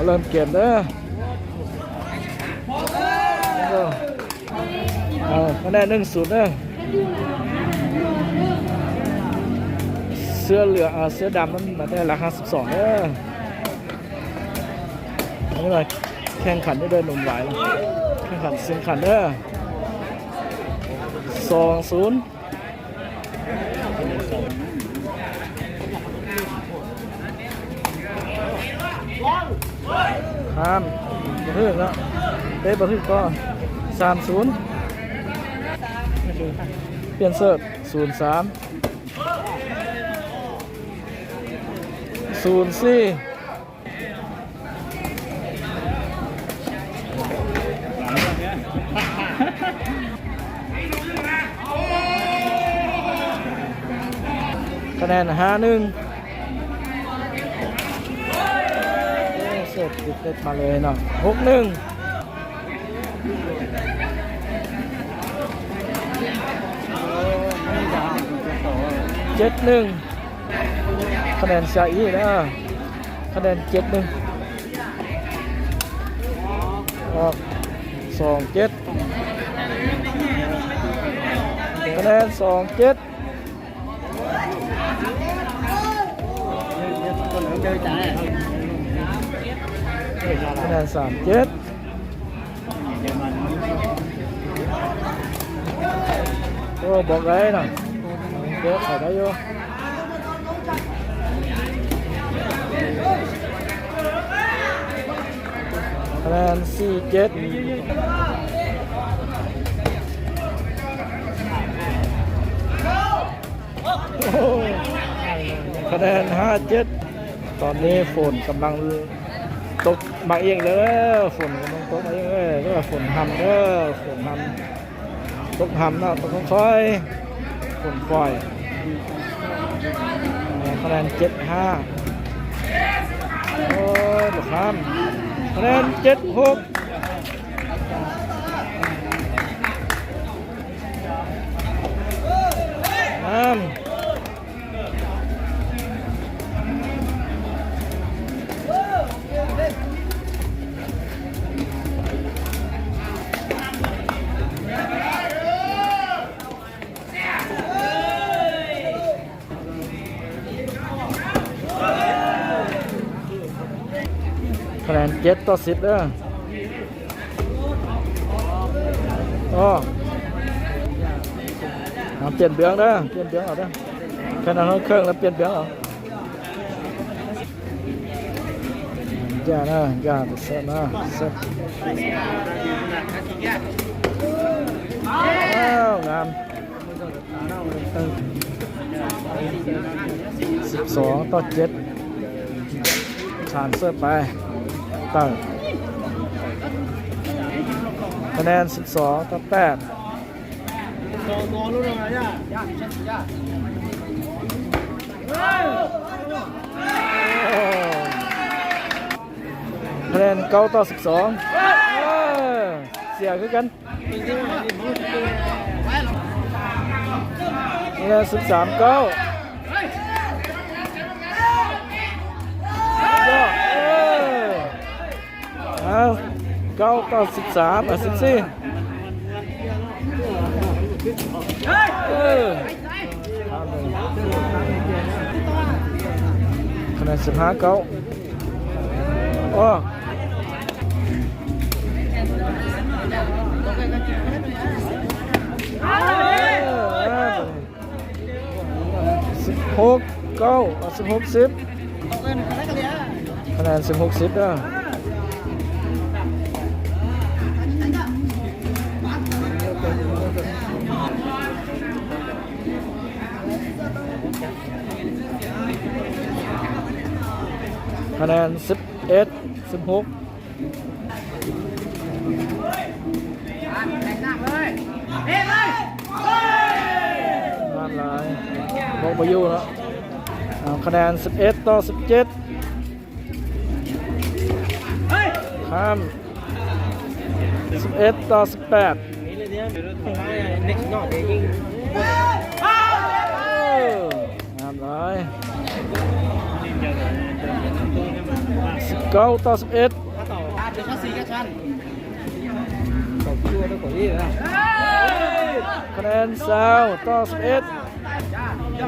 ເລີ່ມເກມເດີ ເອົາຄະແນນ ໜຶ່ງສູນ ເດີ. ເສື້ອເຫຼືອງ ເອີ ເສື້ອດຳນັ້ນມາແຕ່ຫຼັກຫ້າສິບສອງ ເດີ. ອັນນີ້ມາແຂ່ງຂັນຢູ່ເດີ ໜຸ່ມຫຼາຍ ແຂ່ງຂັນເຊິ່ງກັນເດີ. ສອງສູນ ຂ້າມ ບໍ່ຖືກເນາະ ເຕະບໍ່ຖືກກໍ ສາມສູນ ປ່ຽນເສີບ ສູນສາມ ສູນສີ່ ຄະແນນ ຫ້າໜຶ່ງ ໂອ້ ເສີບຕິດເດັດມາເລີຍເນາະ ຫົກໜຶ່ງ ເຈັດໜຶ່ງ ຄະແນນເຊຍອີເດີ ຄະແນນ ເຈັດໜຶ່ງ ອອກ ສອງເຈັດ ຄະແນນ ສອງເຈັດ ຄະແນນ ສາມເຈັດ. ໂອ້ ບອກໄດ້ນະ ເກີບເຂົ້າໄດ້ຢູ່ ຄະແນນ ສີ່ເຈັດ. ຄະແນນ ຫ້າເຈັດ. ຕອນນີ້ຝົນກຳລັງຕົກມາອີກເດີ ຝົນກຳລັງຕົກມາອີກເດີ ເດີ ຝົນຮຳເດີ ຝົນຮຳ ຕົກຮຳເນາະ ຕົກຄ່ອຍໆ ຝົນຝອຍ. ຄະແນນ ເຈັດຫ້າ. ໂອ້ຍ ບໍ່ຂ້າມ ຄະແນນ ເຈັດຫົກ. ງາມ ຄະແນນ ເຈັດຕໍ່ສິບເດີ. ອໍ ເອົາ ປ່ຽນເບື້ອງເດີ ປ່ຽນເບື້ອງເອົາເດີ ຄະແນນເຄິ່ງແລ້ວປ່ຽນເບື້ອງເອົາ. ຢ່ານະ ຢ່າໄປເສີບນະ ເສີບ. ອ້າວ ງາມ. ສິບສອງຕໍ່ເຈັດ ຊານເສີບໄປ ເຕີ ຄະແນນ ສິບສອງຕໍ່ແປດ. ຄະແນນ ເກົ້າຕໍ່ສິບສອງ. ເອີ ເສຍຄືກັນ. ນີ້ແຫຼະ ສິບສາມເກົ້າ. ເອີ ເກົ້າຕໍ່ສິບສາມ ເອີ ສິບສີ່. ເອີ ຄະແນນ ສິບຫ້າເກົ້າ. ໂອ້ ສິບຫົກເກົ້າ ເອົາ ສິບຫົກສິບ. ຄະແນນ ສິບຫົກສິບ ເດີ. ຄະແນນ ສິບເອັດສິບຫົກ. ງາມຫຼາຍ ບອກບໍ່ຢູ່ເນາະ. ເອົາ ຄະແນນ ສິບເອັດຕໍ່ສິບເຈັດ. ຂ້າມ ສິບເອັດຕໍ່ສິບແປດ. ງາມຫຼາຍ. ສິບ ເກົ້າຕໍ່ສິບເອັດ ຄະແນນຊາວຕໍ່ສິບເອັດ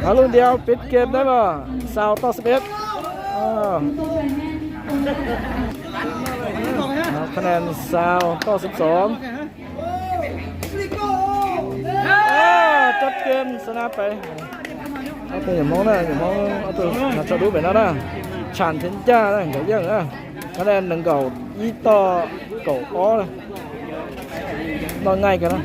ເອົາລູກດຽວປິດເກມໄດ້ບໍ່? ຊາວຕໍ່ສິບເອັດ ອ້າວ ເອົາຄະແນນຊາວຕໍ່ສິບສອງ ເອີ ຈົບເກມຊະນະໄປ. ເອົາແຕ່ຢ່າມອງນະ ຢ່າມອງ ເອົາແຕ່ໜ້າຈະດູໄປນະນະ ຊານເທັນຈ້ານະ ຢ່າເຢີ້ນະ ຄະແນນໜຶ່ງເກົ້າອີ່ຕໍ່ເກົ້າອໍນະ ນ້ອຍງ່າຍກັນນະ.